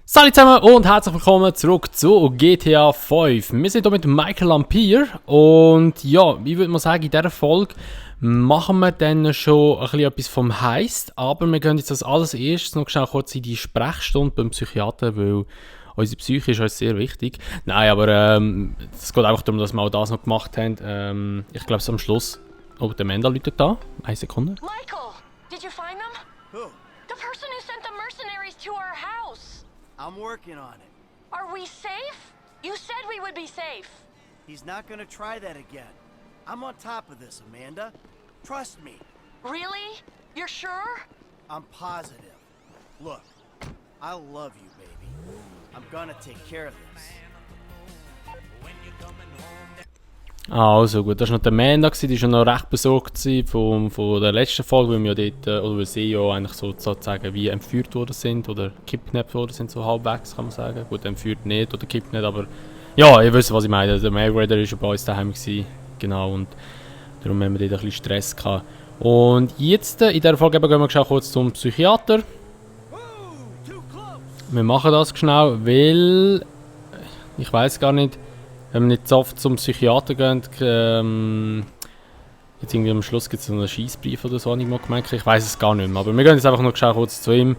Salut zusammen und herzlich willkommen zurück zu GTA 5. Wir sind hier mit Michael Lampire und ja, ich würde mal sagen, in dieser Folge machen wir dann schon ein bisschen etwas vom Heist, aber wir gehen jetzt als allererstes noch schnell kurz in die Sprechstunde beim Psychiater, weil unsere Psyche ist uns sehr wichtig. Nein, aber es geht einfach darum, dass wir auch das noch gemacht haben. Ich glaube, es am Schluss... Oh, der Mendel läutet da. Eine Sekunde. Michael, did you find them? Who? The person who sent the mercenaries to our house. I'm working on it. Are we safe? You said we would be safe. He's not gonna try that again. I'm on top of this, Amanda. Trust me. Really? You're sure? I'm positive. Look, I love you, baby. I'm gonna take care of this. Also gut, das war noch der Manda, die war noch recht besorgt von der letzten Folge, weil wir ja dort, oder weil sie ja eigentlich sozusagen wie entführt worden sind oder kidnappt worden sind, so halbwegs kann man sagen. Gut, entführt nicht oder kidnappt, aber ja, ihr wisst, was ich meine. Der Mayweather war ja bei uns daheim gewesen, genau, und darum haben wir dort ein bisschen Stress gehabt. Und jetzt, in dieser Folge gehen wir schon kurz zum Psychiater. Wir machen das schnell, weil ich weiß gar nicht, wenn wir nicht so oft zum Psychiater gehen, jetzt irgendwie am Schluss gibt es so einen Scheissbrief oder so, habe ich mal gemerkt. Ich weiß es gar nicht mehr, aber wir gehen jetzt einfach noch kurz zu ihm.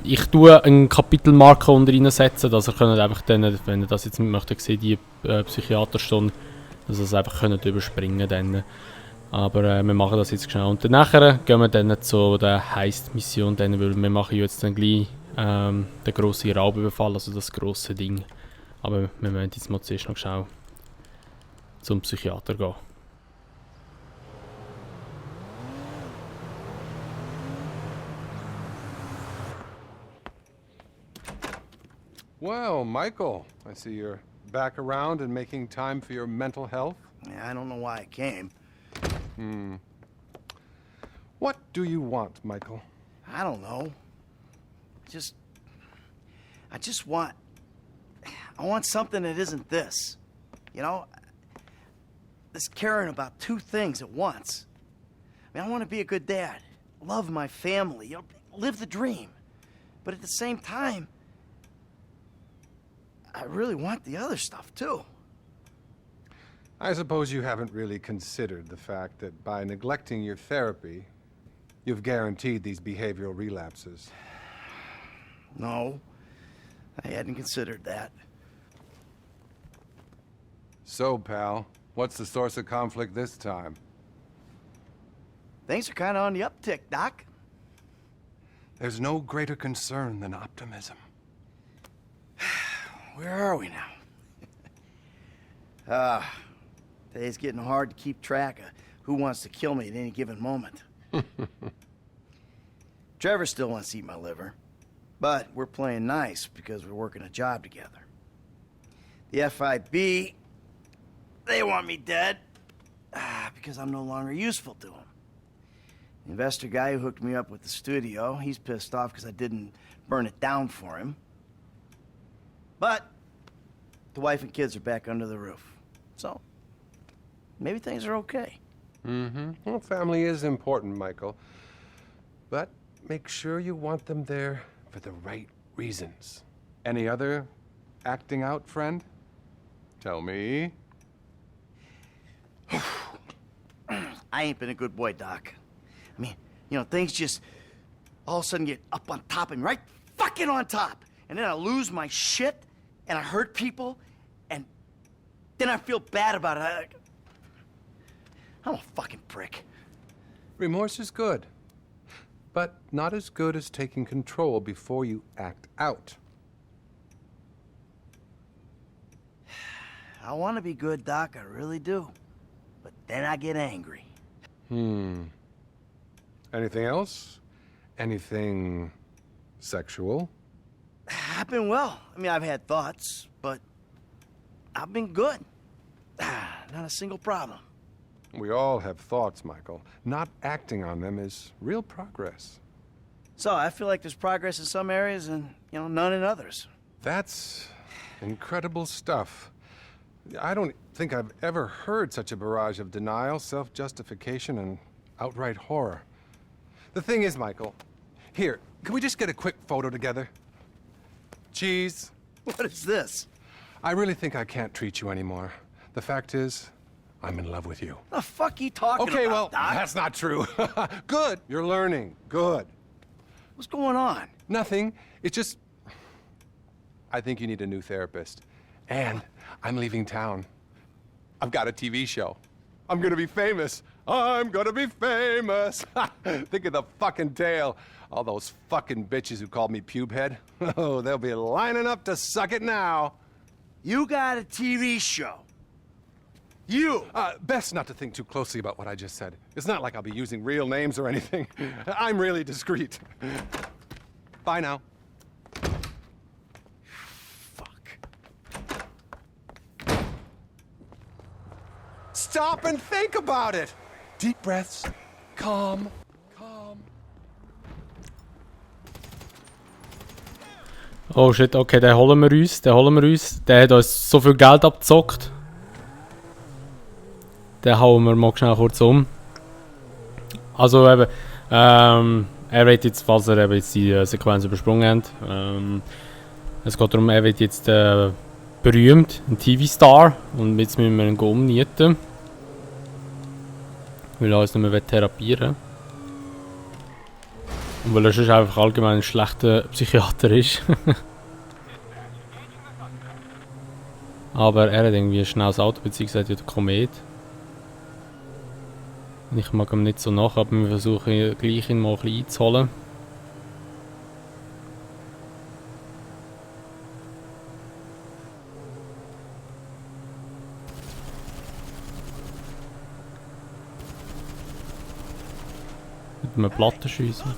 Ich tue einen Kapitelmarker unter reinsetzen, dass ihr einfach dann, wenn ihr das jetzt nicht möchtet, sehen, die Psychiaterstunde, dass ihr es einfach überspringen könnt. Aber wir machen das jetzt schnell. Und dann gehen wir dann zu der Heist-Mission, weil wir machen jetzt dann gleich den grossen Raubüberfall, also das grosse Ding. Aber wir müssen jetzt mal zuerst noch schnell zum Psychiater gehen. Well, Michael, I see you're back around and making time for your mental health. Yeah, I don't know why I came. What do you want, Michael? I don't know. I just want... I want something that isn't this. You know? This caring about two things at once. I mean, I want to be a good dad. Love my family. You know, live the dream. But at the same time, I really want the other stuff, too. I suppose you haven't really considered the fact that by neglecting your therapy, you've guaranteed these behavioral relapses. No, I hadn't considered that. So, pal, what's the source of conflict this time? Things are kind of on the uptick, Doc. There's no greater concern than optimism. Where are we now? Today's getting hard to keep track of who wants to kill me at any given moment. Trevor still wants to eat my liver, but we're playing nice because we're working a job together. The FIB, they want me dead because I'm no longer useful to them. The investor guy who hooked me up with the studio, he's pissed off because I didn't burn it down for him. But the wife and kids are back under the roof. So, maybe things are okay. Well, family is important, Michael. But make sure you want them there for the right reasons. Any other acting out, friend? Tell me. I ain't been a good boy, Doc. I mean, you know, things just all of a sudden get up on top of me, right fucking on top. And then I lose my shit, and I hurt people, and then I feel bad about it. I'm a fucking prick. Remorse is good, but not as good as taking control before you act out. I want to be good, Doc, I really do. But then I get angry. Anything else? Anything sexual? I've been well. I mean, I've had thoughts, but I've been good. Not a single problem. We all have thoughts, Michael. Not acting on them is real progress. So I feel like there's progress in some areas and, you know, none in others. That's incredible stuff. I don't think I've ever heard such a barrage of denial, self-justification, and outright horror. The thing is, Michael, here, can we just get a quick photo together? Cheese. What is this? I really think I can't treat you anymore. The fact is, I'm in love with you. The fuck you talking Okay, well, about, Doc? that's not true. Good. You're learning. Good. What's going on? Nothing. It's just... I think you need a new therapist. And I'm leaving town. I've got a TV show. I'm gonna be famous. I'm gonna be famous. Think of the fucking tale. All those fucking bitches who called me pube head. Oh, they'll be lining up to suck it now. You got a TV show. You! Best not to think too closely about what I just said. It's not like I'll be using real names or anything. I'm really discreet. Bye now. Fuck. Stop and think about it. Deep breaths. Calm. Oh shit, okay, den holen wir uns. Der hat uns so viel Geld abgezockt. Den hauen wir mal schnell kurz um. Also eben, er wird jetzt, falls er eben jetzt die Sequenz übersprungen hat, es geht darum, er wird jetzt berühmt, ein TV-Star, und jetzt müssen wir ihn umnieten. Weil er uns nicht mehr therapieren will. Und weil er sonst einfach allgemein ein schlechter Psychiater ist. Aber er hat irgendwie ein schnelles Auto, beziehungsweise der Komet. Ich mag ihm nicht so nach, aber wir versuchen gleich ihn mal ein bisschen einzuholen. Mit einem Plattenschiessen.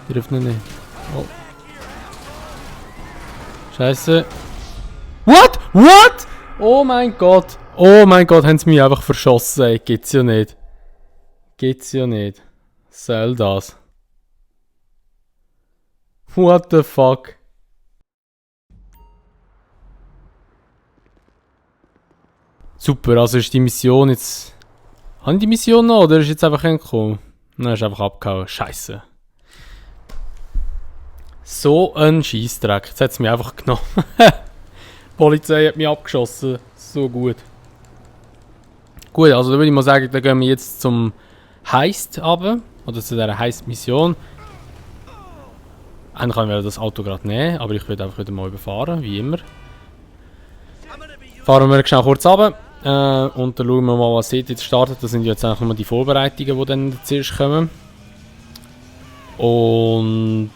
Die dürfen nicht. Oh. Scheiße. What? What? Oh mein Gott. Oh mein Gott, haben sie mich einfach verschossen, ey. Geht's ja nicht. Geht's ja nicht. Soll das? What the fuck? Super, also ist die Mission jetzt... Haben die Mission noch, oder ist jetzt einfach hingekommen? Nein, ist einfach abgehauen. Scheiße. So ein Scheissdreck. Jetzt hat es mich einfach genommen. Die Polizei hat mich abgeschossen. So gut. Gut, also da würde ich mal sagen, da gehen wir jetzt zum Heist runter. Oder zu dieser Heist-Mission. Eigentlich können wir das Auto gerade nehmen, aber ich würde einfach wieder mal überfahren, wie immer. Fahren wir schnell kurz runter. Und dann schauen wir mal, was jetzt startet. Das sind jetzt eigentlich nur die Vorbereitungen, die dann zuerst kommen. Und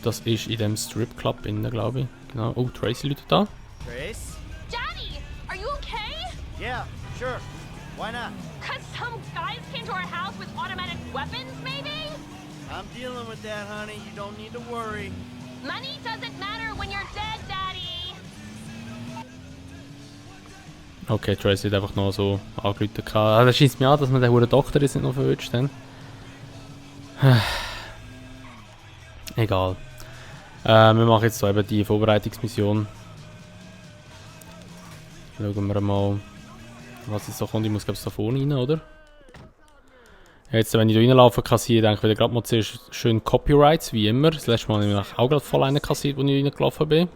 das ist in dem Stripclub innen, glaube ich. Genau. Oh, Tracy läutet da. Trace? Daddy, are you okay? Yeah, sure. Why not? Cause some guys came to our house with automatic weapons, maybe? I'm dealing with that, honey. You don't need to worry. Money doesn't matter when you're dead, Daddy. Okay, Tracy hat einfach noch so angerufen. Das scheint mir an, dass wir den verdammten Doktor jetzt nicht noch verwünscht haben. Egal. Wir machen jetzt so eben die Vorbereitungsmission. Schauen wir mal, was jetzt so kommt. Ich muss glaube ich da vorne rein, oder? Jetzt, wenn ich da reinlaufe, kassiere ich eigentlich wieder gerade mal zuerst schön Copyrights, wie immer. Das letzte Mal habe ich auch gerade voll einen kassiert, als ich reingelaufen bin.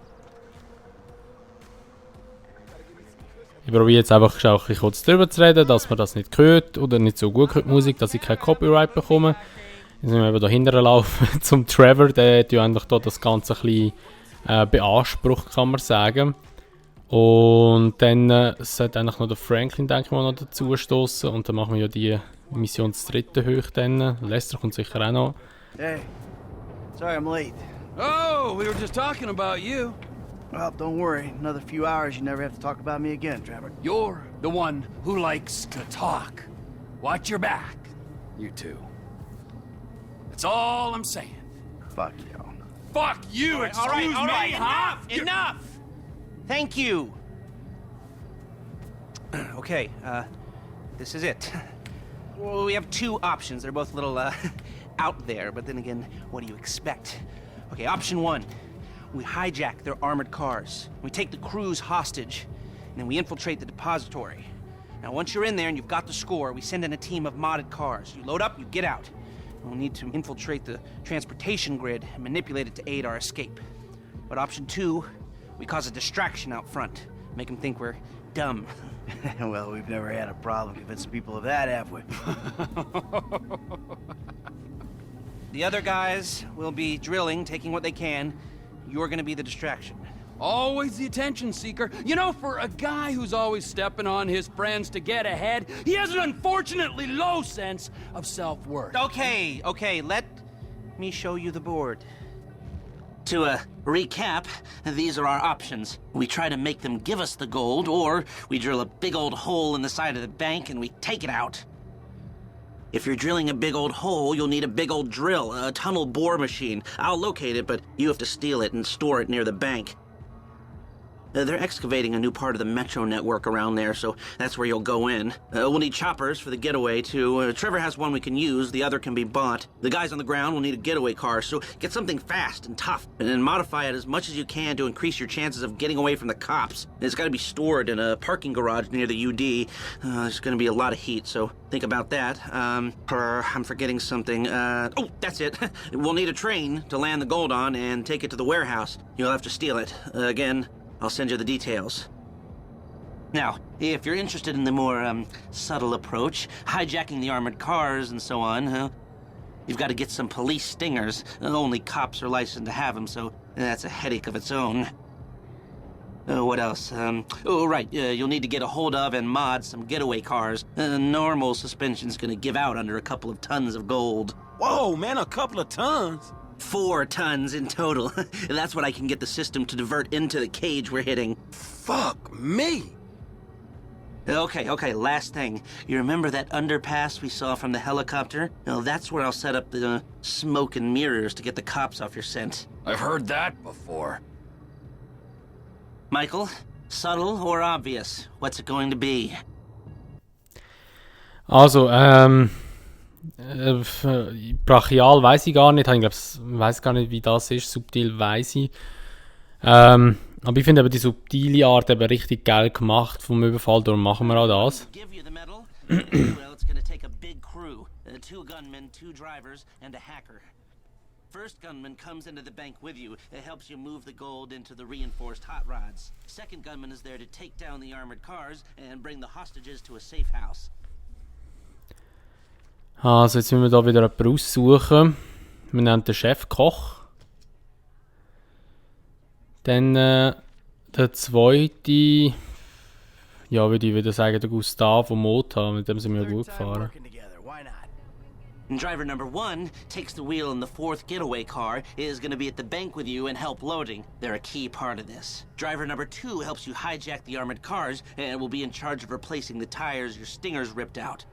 Ich probiere jetzt einfach auch ein bisschen kurz drüber zu reden, dass man das nicht hört oder nicht so gut hört, Musik, dass ich kein Copyright bekomme. Jetzt müssen wir eben da hinterher laufen zum Trevor, der hat ja eigentlich da das Ganze ein bisschen beansprucht, kann man sagen. Und dann sollte eigentlich noch der Franklin, denke ich mal, noch dazu stoßen. Und dann machen wir ja die Mission des dritten hoch dann. Lester kommt sicher auch noch. Hey, sorry I'm late. Oh, we were just talking about you. Well, don't worry. Another few hours, you never have to talk about me again, Trevor. You're the one who likes to talk. Watch your back, you two. That's all I'm saying. Fuck you. Fuck you, excuse me, huh? Enough! Thank you! Okay, this is it. Well, we have two options. They're both a little, out there, but then again, what do you expect? Okay, option one. We hijack their armored cars. We take the crews hostage. and then we infiltrate the depository. Now, once you're in there and you've got the score, we send in a team of modded cars. You load up, you get out. We'll need to infiltrate the transportation grid and manipulate it to aid our escape. But option 2, we cause a distraction out front. Make them think we're dumb. Well, we've never had a problem convincing people of that, have we? The other guys will be drilling, taking what they can. You're gonna be the distraction. Always the attention seeker. You know, for a guy who's always stepping on his friends to get ahead, he has an unfortunately low sense of self-worth. Okay, let me show you the board. To recap, these are our options. We try to make them give us the gold, or we drill a big old hole in the side of the bank and we take it out. If you're drilling a big old hole, you'll need a big old drill, a tunnel bore machine. I'll locate it, but you have to steal it and store it near the bank. They're excavating a new part of the metro network around there, so that's where you'll go in. We'll need choppers for the getaway, too. Trevor has one we can use, the other can be bought. The guys on the ground will need a getaway car, so get something fast and tough, and then modify it as much as you can to increase your chances of getting away from the cops. And it's gotta be stored in a parking garage near the UD. There's gonna be a lot of heat, so think about that. I'm forgetting something. Oh, that's it. We'll need a train to land the gold on and take it to the warehouse. You'll have to steal it. Again, I'll send you the details. Now, if you're interested in the more, subtle approach, hijacking the armored cars and so on, you've got to get some police stingers. Only cops are licensed to have them, so that's a headache of its own. What else? You'll need to get a hold of and mod some getaway cars. Normal suspension's gonna give out under a couple of tons of gold. Whoa, man, a couple of tons? 4 tons in total. That's what I can get the system to divert into the cage we're hitting. Fuck me. Okay, last thing. You remember that underpass we saw from the helicopter? Well, that's where I'll set up the smoke and mirrors to get the cops off your scent. I've heard that before. Michael, subtle or obvious? What's it going to be? Also, brachial weiß ich gar nicht. Ich weiß gar nicht, wie das ist. Subtil weiß ich. Aber ich finde eben die subtile Art eben richtig geil gemacht vom Überfall. Darum machen wir auch das. First gunman comes into the bank with you. It helps you move the gold into the reinforced hot rods. Second gunman is there to take down the armored cars and bring the hostages to a safe house. Also jetzt müssen wir da wieder jemanden aussuchen. Wir nennen den Chefkoch. Dann der zweite, ja, würde ich wieder sagen, der Gustavo Mota, mit dem sind wir gut gefahren. Driver number 1 takes the wheel in the 4th getaway car, is going to be at the bank with you and help loading. They're a key part of this. Driver number 2 helps you hijack the armored cars and will be in charge of replacing the tires your stingers ripped out.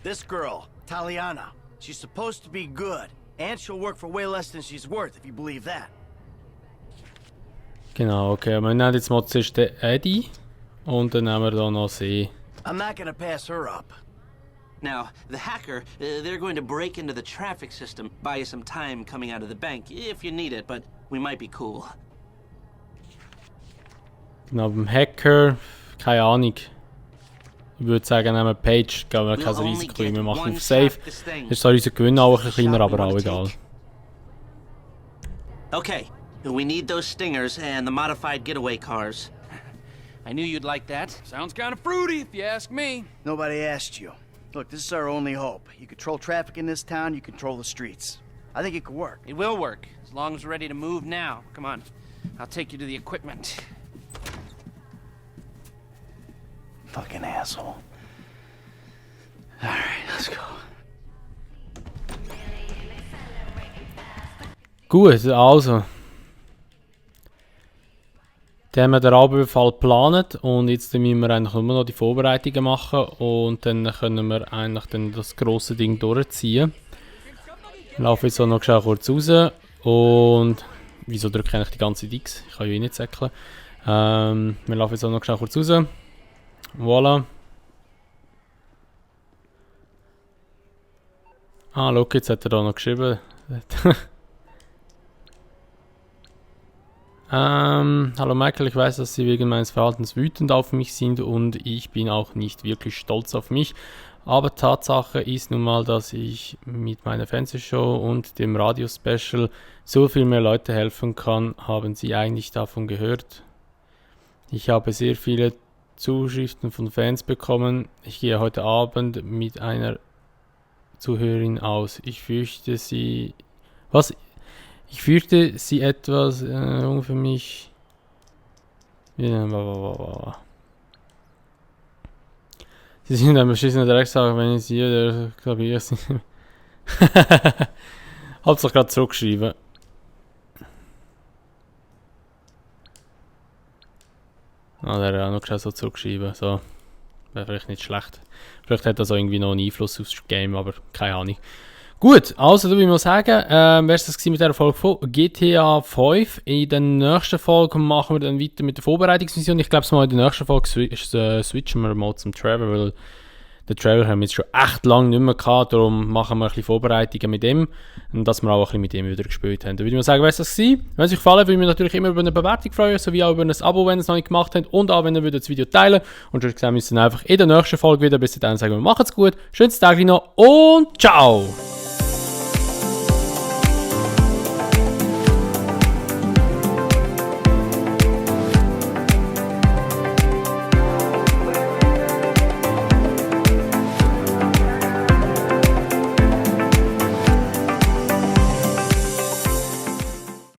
This girl, Taliana, she's supposed to be good, and she'll work for way less than she's worth, if you believe that. Genau, okay, wir nehmen jetzt mal zuerst den Eddie und dann nehmen wir da noch sie. I'm not gonna pass her up. Now, the hacker, they're going to break into the traffic system, buy you some time coming out of the bank, if you need it, but we might be cool. Genau, beim Hacker, keine Ahnung. Ich würde sagen, nehmen wir Page, geben wir kein Risiko, wir machen auf Safe. Das ist zwar unser Gewinn auch ein bisschen kleiner, aber auch egal. Okay, we need those stingers and the modified getaway cars. I knew you'd like that. Sounds kind of fruity, if you ask me. Nobody asked you. Look, this is our only hope. You control traffic in this town, you control the streets. I think it could work. It will work, as long as we're ready to move now. Come on, I'll take you to the equipment. Fucking asshole. Alright, let's go. Gut, also. Dann haben wir den Raubüberfall geplant und jetzt müssen wir eigentlich nur noch die Vorbereitungen machen und dann können wir eigentlich dann das grosse Ding durchziehen. Ich laufe jetzt auch noch schnell kurz raus und... Wieso drücke ich eigentlich die ganze Zeit X? Ich kann ja eh nicht säckeln. Wir laufen jetzt auch noch schnell kurz raus. Voilà. Ah, schau, jetzt hat er da noch geschrieben. Hallo Michael, ich weiß, dass Sie wegen meines Verhaltens wütend auf mich sind und ich bin auch nicht wirklich stolz auf mich. Aber Tatsache ist nun mal, dass ich mit meiner Fernsehshow und dem Radio-Special so viel mehr Leute helfen kann. Haben Sie eigentlich davon gehört? Ich habe sehr viele Zuschriften von Fans bekommen. Ich gehe heute Abend mit einer Zuhörerin aus. Ich fürchte, sie... Was? Ich fürchte, sie etwas für mich... Ja, Sie sind ein beschissener Drecksack, wenn ich sie oder glaube ich sind. Hab's doch gerade zurückgeschrieben. Ah, der hat auch noch so zurückgeschrieben. So. Wäre vielleicht nicht schlecht. Vielleicht hat das auch irgendwie noch einen Einfluss aufs Game, aber keine Ahnung. Gut, also da würde ich mal sagen, wäre es das mit dieser Folge von GTA 5. In der nächsten Folge machen wir dann weiter mit der Vorbereitungsmission. Ich glaube, in der nächsten Folge switchen wir mal zum Trevor, weil den Trevor haben wir jetzt schon echt lange nicht mehr gehabt, darum machen wir ein bisschen Vorbereitungen mit ihm und dass wir auch ein bisschen mit ihm wieder gespielt haben. Da würde ich mal sagen, wäre es das gewesen. Wenn es euch gefallen hat, würde ich mich natürlich immer über eine Bewertung freuen, sowie auch über ein Abo, wenn ihr es noch nicht gemacht habt und auch, wenn ihr das Video teilen und schon gesehen, wir sind einfach in der nächsten Folge wieder. Bis dahin sagen wir, macht's gut, schönes Tag noch und ciao!